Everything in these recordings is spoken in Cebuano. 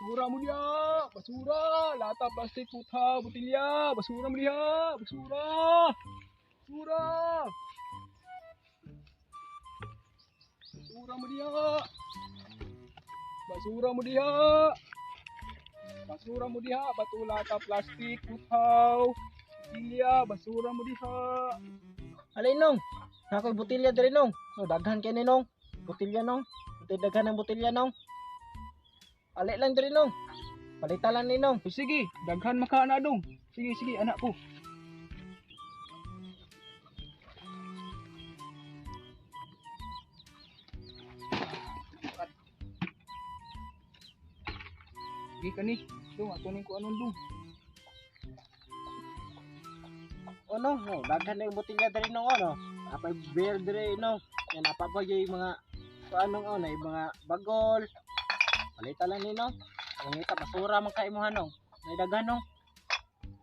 Basura mo diha, basura, lata, plastic, puta, botilya, basura mo diha, basura. Basura. Basura mo diha. Basura mo diha. Basura mo diha, bato, lata, plastic, putaw, botilya, basura mo diha. Alay nong, nakoy botilya diri nong. No, daghan kay ni nong. Botilya nong. Buti daghan ang botilya nong. Alay lang diri nong. Palita lang ni nong. O sige, daghan maka na dong. Sige, sige, anak ko. Sige kani, dong ato ning kuanon dong. O nong, no, daghan na yung botilya diri nong ano. Apay beer diri nong. Yan apa pa yung mga kuanong oh, na yung mga bagol. Palita lang ni nong. Ang ita basura man kay imuha nong. Nay daghan nong.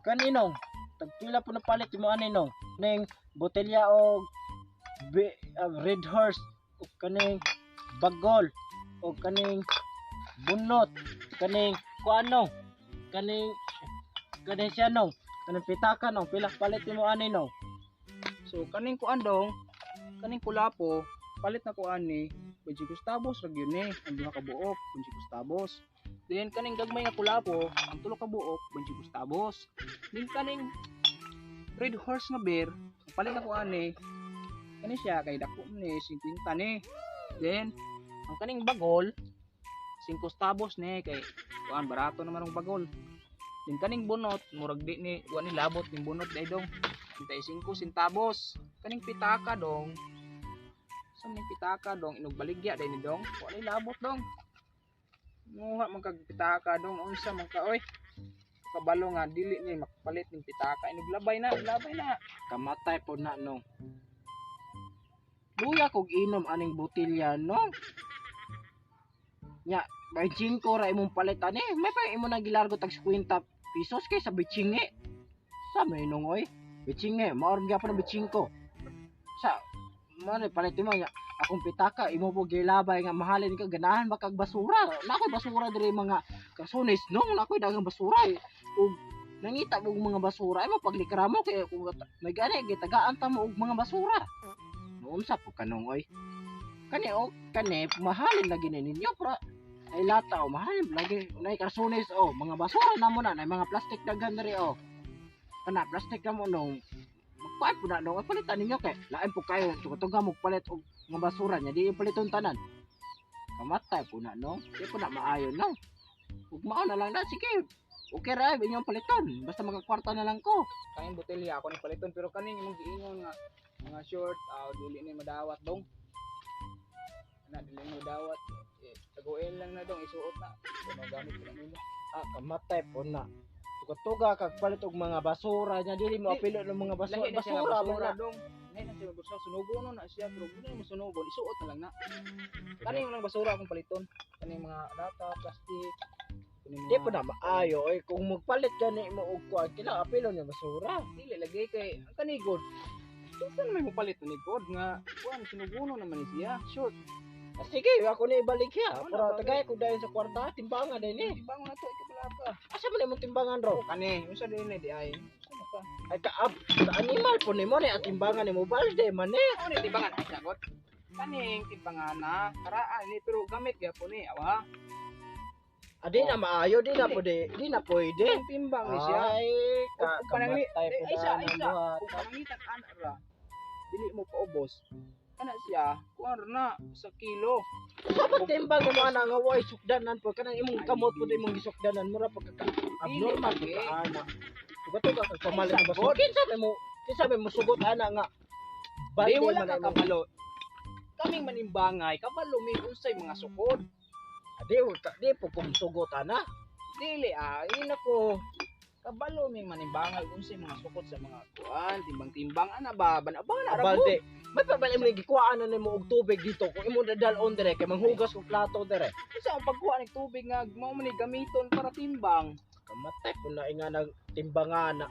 Kaninong tagpila po na palit imo ani nong. Ning botelya og Red Horse og kaning bagol og kaning bunot kaning kuano kaning kaning siya nong kaning pitaka nong pila palit imo ani nong. So kaning kuan dong, kaning kulapo, palit na kuan ni 20 Gustavos ra gyud ni ang duha ka buok, 20 Gustavos. Then kaning gagmay nga kulapo, ang tulo ka buok, 20 Gustavos. Then kaning Red Horse nga beer, ang palit na kuan ni kani siya kay dako ni 50 ni. Then ang kaning bagol 5 centavos ni kay kuan barato naman ang bagol. Then kaning bunot murag di ni wa ni labot ning bunot dai dong. 35 centavos. Kaning pitaka dong. Sa ning pitaka dong inugbaligya dai ni dong. Wa ni labot dong. Muha man kag pitaka dong unsa man ka oy. Kabalo nga dili ni makapalit ning pitaka inuglabay na, labay na. Kamatay po na nong. Luya kog inom aning botelya nong. Nya, 25 ra imong palit ani. May pa imo nang gilargo tag 50 pesos kay sa bitsingi. Sa may nong oy. Bitsingi, maorom gyapon ang 25. Sa man palit mo nya akong pitaka imo po gilabay nga mahalin ka ganahan ba kag basura. Nakoy basura diri mga karsones nong, nakoy daghang basura eh. Ug nangita og mga basura imo paglikramo kay kung may gani gitagaan ta mo og mga basura. Noon sa po kanong oy. Kani o kani mahalin lagi ni ninyo pra ay lata o mahalin lagi unay karsones o mga basura na mo na nay mga plastic daghan diri o. Kana plastic na mo nong magkuan po na nong ay palitan ninyo kay lain po kayo tuga mo palit og mga basura nya di paliton tanan. Kamatay po na nong, di po na maayo nong. Ug mao na lang na sige. Okay ra inyong paliton basta magkakwarta na lang ko. Kaning botelya ako ni paliton pero kaning imong giingon nga mga short aw dili ni madawat dong. Na dili ni madawat. Eh, taguin lang na dong isuot na. Kung gamit ko na nimo. Ah, kamatay po na. Tuga-tuga kag palit og mga basura nya dili mo Di- apilo ng mga basura. Lahi na siya nga Basura man basura na. dong. Lahi na siya nga basura sunugon no na siya pero dili mo sunugon isuot na lang na. Kaning lang basura akong paliton. Kaning mga lata, plastic. Kaning Di po na maayo oy kung magpalit gani mo og kuan kila apilo niya basura. Dili lagi kay ang kanigod. Kinsa naman mo palit ni god nga kuan sunugono naman ni siya. Short. Ah, sige, ako ni ibalik ya. Wala, Para bagay. tagay ko dayon sa kwarta, timbangan din ni. Timbangon na to ikabala ka. Asa man imong timbangan ro? Oh, kani unsa din ni di ay. Unsa man ka? Ay ka, ka animal po nimo ni at timbangan nimo balde man ni. Ano ni timbangan ay sagot? Kaning timbangan na karaan ni pero gamit gyapon ni awa. Ah, di na maayo, di na pwede, di na pwede. Kaning timbang ni siya. Ay, ka, Kung panangli- kamatay po Eh, ay, na siya, ay, ang siya. buhat. Kung panangitan ana ra dili mo paubos. Kana siya kuan ra na sa kilo. Sa pagtimbang mo ana nga way sukdanan po kanang imong kamot po imong gisukdanan mura pagka abnormal Dili, pagka ana. Tuga-tuga kag pamalit Ay, nga basura. sagot. Kinsa may mo sugot ana nga Di balde wala man ka imong- kabalo. Kaming manimbangay kabalo mi unsay mga sukod. Ah, di di po kung sugot ana. Dili ah, ina ko. Kabalo mi manimbangay unsay mga sukod sa mga kuan, timbang-timbang ana ba, bana-bana ra Balde. May pabali mo gikuhaan na nimo og tubig dito kung imo dadal-on dire kay manghugas og plato dire. Unsa ang pagkuha ng tubig nga mao man ni gamiton para timbang? Kamatay po na nga nag timbangan na.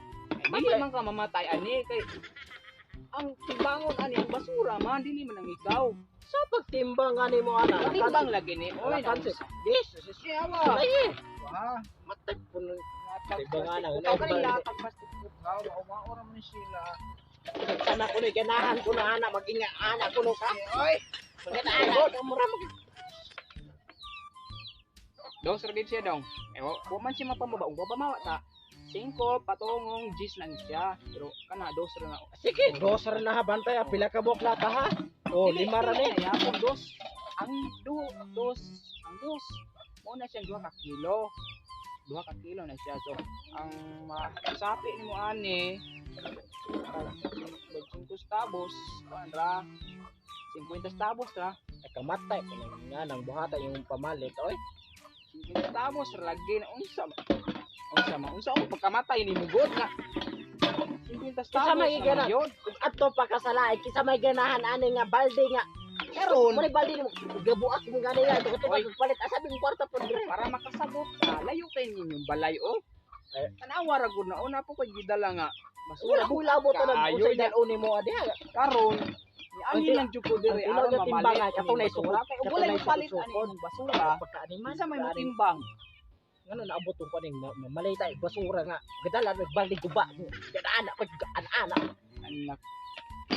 Ay, dili man ka mamatay ani kay ang timbangon ani ang basura man dili man ang ikaw. Sa pagtimbang ani mo ana. Timbang lagi ni. Oy, Kansi. naunsa. Yes, Siya ba? ay. Wah. Matay po nun. Latag Timbang plastic ana, butaw. Kaning wala. latag plastic butaw. Mao-mao ra man ni sila. Sana ko ni ganahan ko na ana maginga ana ko no ka. Oy. Ganahan ka mura mag. Dos ra gid siya dong. Eh, wa man siya mapamaba. Ug pamawa ta. 5 patungong gis lang siya. Pero kana dos ra na. Sige, dos ra na ha bantay ah. Pila ka buok lata ha? Oh, Dili, lima ra dili ni. na yapon dos. Ang du dos, ang dos. Mo na siyang 2 ka kilo. 2 ka kilo na siya. So, ang masapi nimo ani 5 centavos, kuan ra. 50 centavos ra. Ay, kamatay ko nga nang buhata yung pamalit oy. 50 centavos ra lagi na unsa ma. Unsa ma? Unsa ang pagkamatay ni mugod na. 50 Kinsa centavos may na gana? yun. Ug adto pa ka sa lain kinsa may ganahan ani nga balde nga. Karon, Mo ni balde nimo gabuak mo gani nga ito Oy. palit asa bing kwarta po dire. Para makasabot ka, layo kay ninyong balay oh. Eh. Tanawa ra gud na una po koy gidala nga. Basura Wala ko labot na Kaayo unsay niya. dal-on nimo adi ha. Karon, niani Ang lang jud ko diri ang tilaw aron nga mamalit timbangan, ang katong basura. naisukod, Kay katong wala yung palit ani naisukod. imong basura. Pagkaani man Unsa may motimbang? Ngano naabot ko kaning malay tayo basura nga. Gadala may balde guba. Gadana pag ana-ana. Anak.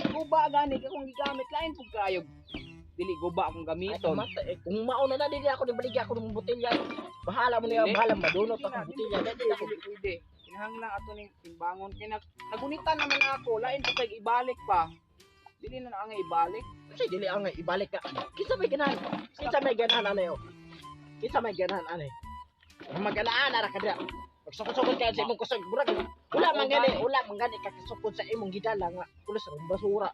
Guba gani ka kung gigamit lain pug kayo. Dili guba akong Ay, gamiton. kamata, eh, kung mauna na dili ako ni baligya ako ng botelya. Bahala mo niya, Dili. bahala madunot Dili na, akong botelya. dili, Dili ako. dili pwede. Kinahanglan ato ning timbangon kay nagunitan naman ako, lain pug kay ibalik pa. Dili na ang ibalik. Kasi dili ang ibalik ka. Kinsa may ganahan? Kinsa may ganahan anay oh? Kinsa may ganahan anay? Maganaan ra ka dira. Pagsukod-sukod ka sa imong kusog, murag wala man gani, wala man gani kakasukod sa imong gidala nga pulos ra basura.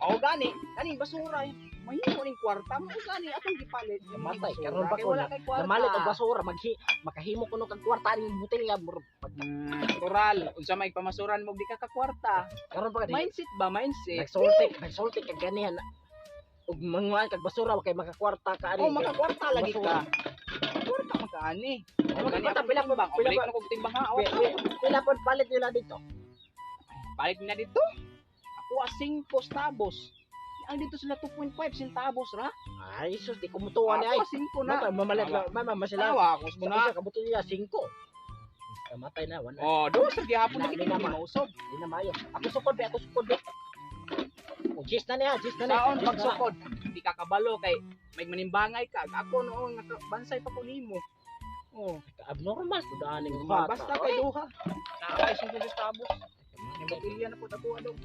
Oo gani, kaning basura eh. Mahimo ning kwarta mo gani atong gipalit. Matay, Basura, karon pa kay ko wala kay kwarta. Namalit og basura maghi makahimo kuno kag kwarta ning botelya murag Natural, unsa may pamasuran mo di ka kakwarta. karon pa ka di. Mindset ba, mindset. Nagsulti kag ganihan. Ug manguan kag basura wa kay makakwarta ka ani. Oh, makakwarta lagi Basura. ka. Kwarta man ka ani. Oh, Gani makakwarta, akong pila timbang. pila Balik na kog timbang ha. Pi- Pila pod palit nila dito. Balik na dito. Ako a 5 centavos. Ang dito sila 2.5 centavos ra. Ay sus, di kumutuwa ni Ako ay. a 5 na. Mata mamalit la, mama masila. Tawa ako Sa mo na. usa ka botelya 5. Kamatay na wala. Oh, do sa gihapon Na- na na- kita mausog. Di na maayo. Ako sukod be, ako sukod be. O jis na niya, jis na niya. Saon Jis na. pagsukod, di ka kabalo kay may manimbangay ka. Ako noon nakabansay pa ko nimo. Oh, Abnormal ko daan ning bata. basta kay duha. Nakakay 50 centavos. Ning botelya na po ako adong.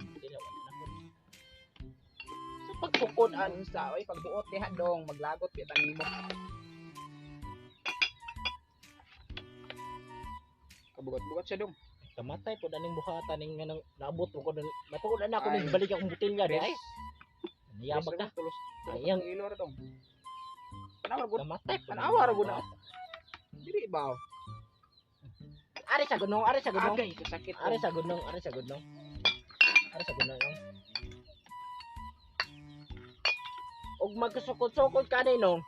Sa pagsukod An sa oy pagbuot diha dong maglagot kita nimo. Kabugat-bugat siya dong. Kamatay po daning buhatan ning nganong naabot ko dun. Matuod na ako Ay. ning balik akong botelya di ay. Niyabag na. Tulos. Ayang. Ilo ra dong. Tanawa gud. Kamatay po. Tanawa ra gud na. Dili ba? Ari sa gunong, ari sa gunong. Agay kasakit. Ari sa gunong, ari sa gunong. Ari sa gunong. Og magkasukod-sukod ka nino.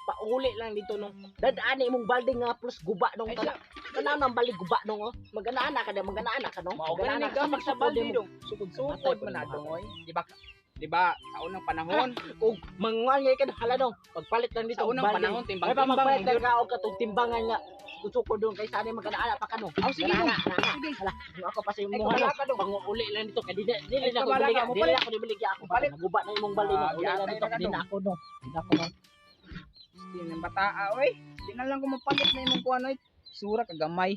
Pauli lang dito nung dadaan imong balde nga plus guba nung Ay, tana. Tanaw nang balde guba nung oh. Maganaan ka di, maganaan ka nung. Mao gani Maganaan ka gamit sa pagsukod balde nimo. dong. Sukod-sukod Matay po man na ng dong oy. Di ba? Di ba sa unang panahon, Ug manguan ngay ka hala dong. Pagpalit lang dito sa og unang balde. panahon May timbang pa timbang magpalit lang ka og katong timbangan nga sukod dong kay sana maganaan pa ka nung. Aw sige dong. Ganaan, ganaan. Sige. Hala, kung ako pa sa Ay imong kabala ano, ka dong. panguuli lang dito kay di Ay, na ako kabala baligya, ka, di mopalit. na ako nibaligya ako. Mopalit. Naguba na imong balde Ah, nung uli lang giatay dito na ka kay di na dong. ako nung. Di na ako nung. Di ng bataa oy. Di na lang ko mapalit na imong kuan oy. Sura ka gamay.